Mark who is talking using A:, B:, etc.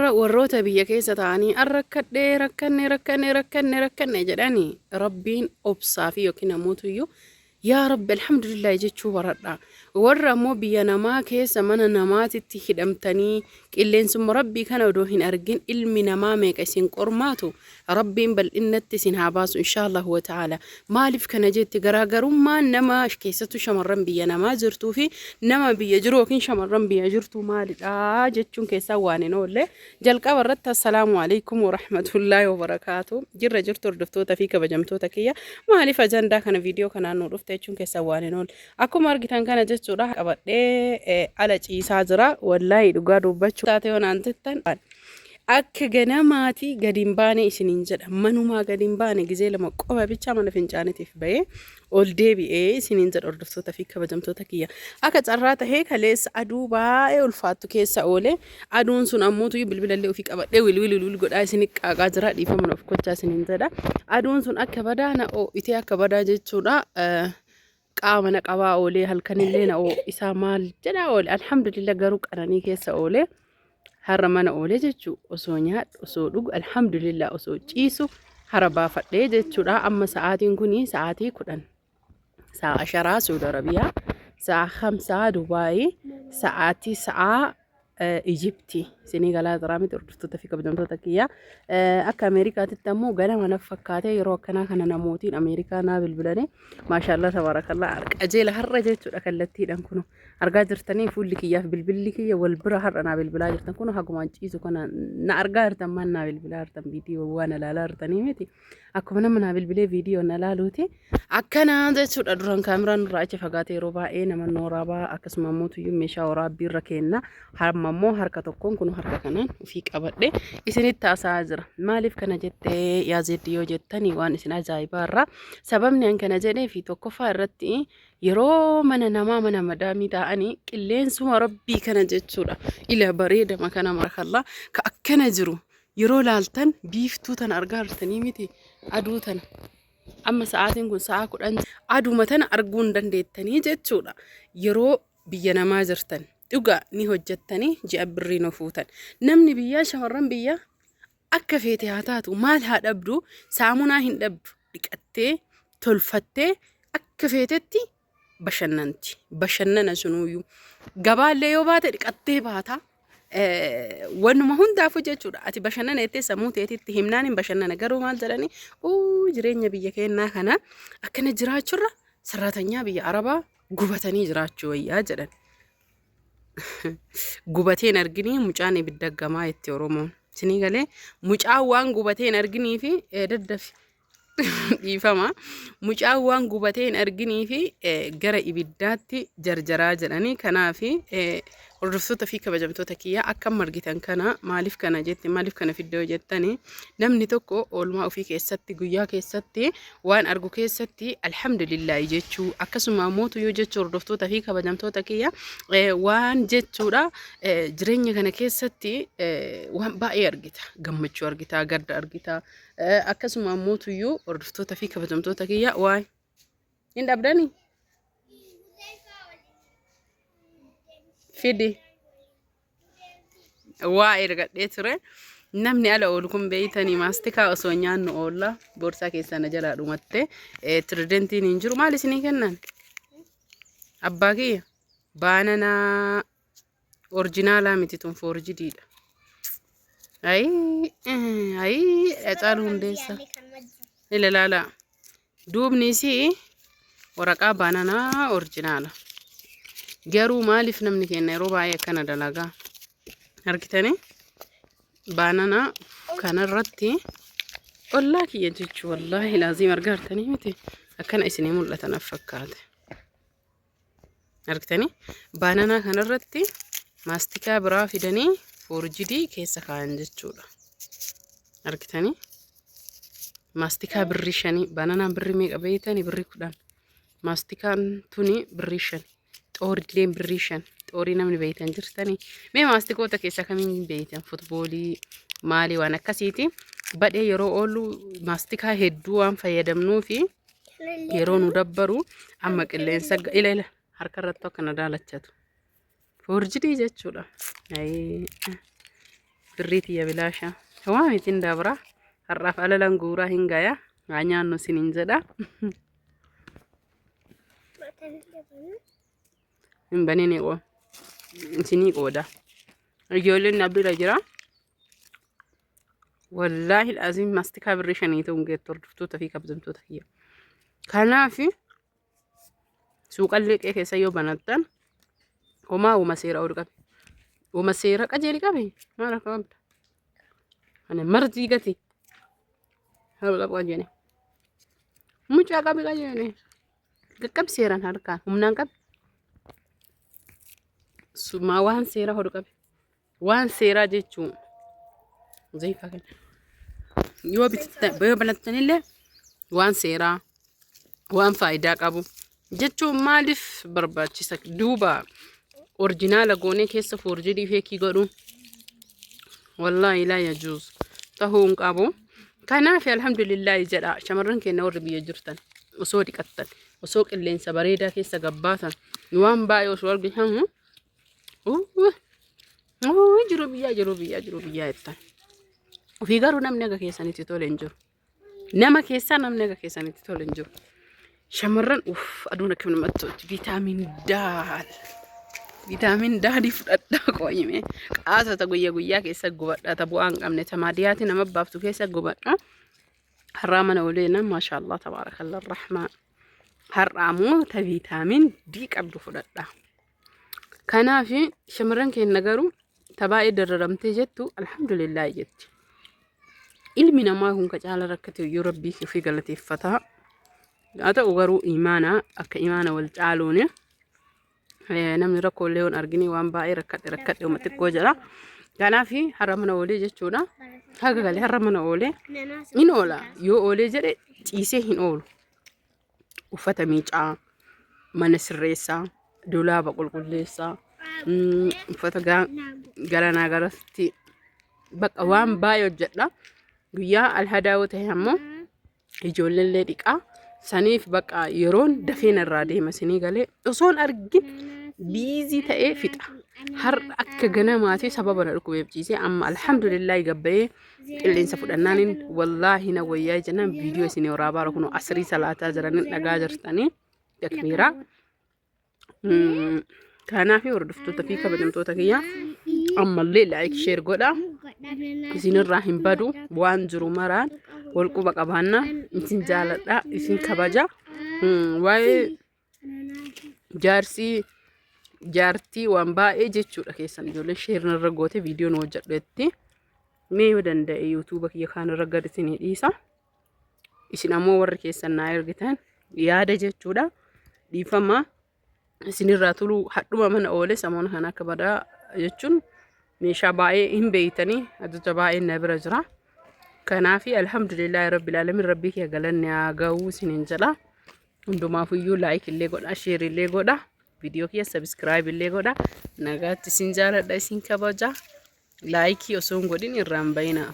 A: Har'a warroota biyya keessa ta'anii an rakkadhee rakkanne rakkanne rakkanne rakkanne jedhani Rabbiin obsaa fi yookiin ammoo yaa Rabbi alhamdulillah jechuu baradha. Warra ammoo biyya namaa keessa mana namaatitti hidhamtanii qilleensuma Rabbii kana odoo hin argin ilmi namaa meeqa isin qormaatu Rabbiin bal'innatti isin haa baasu inshaallahu wa ta'ala. Maaliif kana jetti? Garaagarummaan nama keessattuu shamarran biyya namaa jirtuu fi nama biyya jiru yookiin shamarran biyya jirtu maalidha jechuun keessaa waan hin oolle. Jalqaba irratti assalaamu alaikum warahmatullaahi wabarakaatu. Jirra jirtu hordoftoota fi kabajamtoota kiyya. Maaliif ajandaa kana viidiyoo kanaan nu dhufte jechuun keessaa waan hin oolle. Akkuma argitan kana jechuudha qabadhee ala ciisaa jira. Wallaahi dhugaa dubbachuu taate yoo naan jettan akka ganamaatii gadi hin baane isiniin jedha. Manumaa gadi hin baane gizee lama qofa bichaa mana fincaaniitiif bahee ol deebi'ee isiniin jedha hordoftoota fi kabajamtoota kiyya. Akka carraa tahee kaleessa aduu baay'ee ulfaattu keessa oole. Aduun sun ammoo tuyyuu bilbilallee ofii qabadhee wilwil wilwil godhaa isin qaaqaa jira dhiifama of gochaa isiniin jedha. Aduun sun akka badaa na oo'itee akka badaa jechuudha. Qaama na qabaa oolee halkanillee na oo'isaa maal jedhaa oole. Alhamdulillah garuu qananii keessa oolee. Har'a mana oolee jechuu osoo nyaadhu osoo dhugu alhamdulillah osoo ciisu hara baafadhee jechuudha. Amma sa'aatiin kun sa'aatii 10 sa'a asharaa Saudi Arabiyaa, sa'a hamsaa Dubaayii, sa'aatii sa'a Ijiptii isinii galaa jiraa miti hordoftoota fi kabajamtoota kiyyaa. Akka Ameerikaatitti ammoo ganama naf fakkaatee yeroo akkanaa kana namootiin Ameerikaa naa bilbilanii maashaallah tabaarakallaa qajeela har'a jechuudha kallattiidhaan kunu. Argaa jirtanii fuulli kiyyaaf bilbilli kiyya wal bira har'a naa bilbilaa jirtan kun hagumaan ciisu kana na argaa jirtan maal naa bilbilaa jirtan viidiyoo waan ilaalaa jirtanii miti akkuma nama naa bilbilee viidiyoo na laaluuti akkana jechuudha. Duraan kaameraan nurraa achi fagaatee yeroo baay'ee nama nu waraabaa akkasuma immoo tuyyuu meeshaa waraabbii irra kenna. Harma immoo harka tokkoon kun harka kanaan ofii qabadhe isinitti haasa'aa jira. Maaliif kana jettee yaa zeeddi yoo jettanii waan isin ajaa'ibaa irraa sababni an kana jedhee fi tokkoffaa irratti yeroo mana namaa mana madaamii taa'anii qilleensuma rabbii kana jechuudha. Ila bareedama kana marakallaa ka akkana jiru yeroo laaltan biiftuu tana argaa jirtanii miti aduu tana. Amma sa'aatiin kun sa'a 10 aduma tana arguu hin dandeettanii jechuudha. Yeroo biyya namaa jirtan dhugaa ni hojjettanii ji'a birrii no fuutan. Namni biyyaa shamarran biyyaa akka feete haa taatu maal haa dhabdu saamunaa hin dhabdu dhiqattee tolfattee akka feetetti bashannanti. Bashannana sunuuyyuu. Gabaallee yoo baate dhiqattee baata. Wanuma hundaafuu jechuudha. Ati bashannana jettee sammuu teetitti himnaan hin bashannana. Garuu maal jedhanii uu jireenya biyya keenyaa kana akkana jiraachuurra sarraatanyaa biyya Arabaa gubatanii jiraachuu wayyaa jedhan. Gubatee hin arginii mucaan ibidda gamaa itti Oromoon. Isinii galee mucaan waan gubatee hin arginii fi daddafi dhiifama. Mucaan waan gubatee hin arginii fi gara ibiddaatti jarjaraa jedhanii. Kanaaf hordoftoota fi kabajamtoota kiyyaa akka amma argitan kana maaliif kana jette maaliif kana fidde yoo jettani namni tokko oolmaa ofii keessatti guyyaa keessatti waan argu keessatti alhamdulillaahi jechuu akkasuma ammoo yoo jechuu hordoftoota fi kabajamtoota kiyya waan jechuudha. Jireenya kana keessatti waan baay'ee argita, gammachuu argita, gadda argita. Akkasuma ammoo tuyyuu hordoftoota fi kabajamtoota kiyya waan hin dhabdani fidi waa ergadhee ture. Namni ala oolu kun beeytanii maastikaa osoo nyaannu oolla. Boorsaa keessaa na jalaa dhumatte. Tiridentiin hin jiru. Maal isinii kennan? Abbaa kiyya. Baananaa orjinaalaa miti tun foorjidiidha. Ayii ayii Hacaaluu Hundeessaa. Ila laalaa. Duubni isii waraqaa baananaa orjinaala. Garuu maaliif namni keenya yeroo baay'ee akkana dalagaa? Argitanii? Baananaa kanarratti ollaa kiyya jechuu wallaahi laaziim argaa jirtanii miti akkana isinii mul'ata naf fakkaate. Argitanii? Baananaa kanarratti maastikaa biraa fidanii foorjidii keessa kaayan jechuudha. Argitanii? Maastikaa birrii shanii baananaan birrii meeqa beeytanii? Birrii 10. Maastikaan tuni birrii 5. Xoorilleen birrii 5. Xoorii namni beeytan jirtanii? Mee maastikoota keessaa kamiin beeytan? Futboolii maalii waan akkasiiti. Badhee yeroo oolu maastikaa hedduu waan fayyadamnuufi yeroo nu dabbaru amma qilleensa ila ila harka irratti akkana daalachatu. Foorjidii jechuudha. Ayii. Birrii tiyya bilaasha. Homaa miti hin dabra. Har'aaf alalan guuraa hin gaya. Haa nyaannu isiniin jedha. Hin banini qoo. Isinii qooda. Ijoolleen na bira jira. Wallaahi aziim mastikaa birrii shanii ta'uun geettu hordoftoota fi kabajamtoota kiyya. Kanaaf suuqallee qe'ee keessa yoo banattan homaa wama seera ol qabe. Wama seera qajeeli qabe maal akka qabda. Ani marzii gati. Haala qabu qajeele. Mucaa qabi qajeele. Qaqqabi seeraan harkaan humnaan qabi. Sumaa waan seera hodhu qabi. Waan seeraa jechuun zayifaa kenna. Yoo bittan yoo banattanillee waan seeraa waan faayidaa qabu jechuun maaliif barbaachisa duuba orjinaala goonee keessa foorjidii feekii godhu wallaahi laa yajuuz tahuu hin qabu. Kanaaf alhamdulillaahi jedha shamarran keenya warri biyya jirtan osoo dhiqattan osoo qilleensa bareedaa keessa gabbaatan waan baay'ee osoo argitan Jiru biyyaa jiru biyyaa jiru biyyaa jettan. Ofii garuu namni aga keessanitti tole hin jiru. Nama keessaa namni aga keessanitti tole hin jiru. Shamarran uff aduun akkam namatti tolti. Viitaamin daal. Viitaamin daalii fudhadhaa qooyime. Qaasota guyyaa guyyaa keessa gubadhaa ta bu'aa hin qabne ta maadiyaati nama baaftu keessa gubadhaa. Har'aa mana olee na maashaallah tabaarakallah rahmaan. Har'aa immoo ta viitaamin D qabdu fudhadhaa. Kanaaf shamarran keenya garuu ta baay'ee dararamtee jettu alhamdulillah jetti. Ilmi namaa kun ka caala rakkate iyyuu rabbii ofii galateeffata. Haa ta'u garuu imaana akka imaana wal caaluuni namni rakkoo illee hin argine waan baay'ee rakkadhe rakkadhe uma xiqqoo jedha. Kanaaf har'a mana oolee jechuudha. Haga galee har'a mana oolee hin oola yoo oolee jedhe ciisee hin oolu. Uffata miicaa, mana sirreessaa, dolaaba qulqulleessaa, uffata garanaa garasitti bakka waan baay'ee hojjedha. Guyyaa alhadaa yoo ta'e ammoo ijoolleellee dhiqaa. Saniif bakka yeroon dafee narraa deema isinii galee osoon argin biizii ta'ee fixa. Har'a akka ganamaati sababa na dhukkubeef ciisee amma alhamdulillaahi gabbayee qilleensa fudhannaaniin wallaahi na wayyaa jennaan viidiyoo isin waraabaa kun asrii salaataa jiraniin dhagaa jirtanii takbiiraa. Kanaaf hordoftoota fi kabajamtoota kiyya ammallee laayik sheer godha. Isinirraa hin badu waan jiru maraan wal quba qabaanna isin jaaladha isin kabaja. Waa'ee jaarsii jaartii waan baay'ee jechuudha keessan ijoolleen sheer narra goote viidiyoo nu hojjedhu jetti. Mee yoo danda'e yuutuuba kiyya kaan irra gad isinii dhiisa. Isin ammoo warri keessan naa ergitan yaada jechuudha. Dhiifama isinirraa tuluu hadhuma mana oole samoona kana akka badaa jechuun meeshaa baay'ee hin beeytanii ajaja baay'een na bira jira. Kanaafi alhamdulillaahi rabbil alamin rabbii kee galanni haa ga'uu isiniin jedha. Hundumaafuyyuu laayik illee godha, sheer illee godha, viidiyoo kiyya sabiskiraayib illee godha. Nagaatti isin jaaladha, isin kabaja. Laayikii osoo hin godhin irraa hin bayinaa.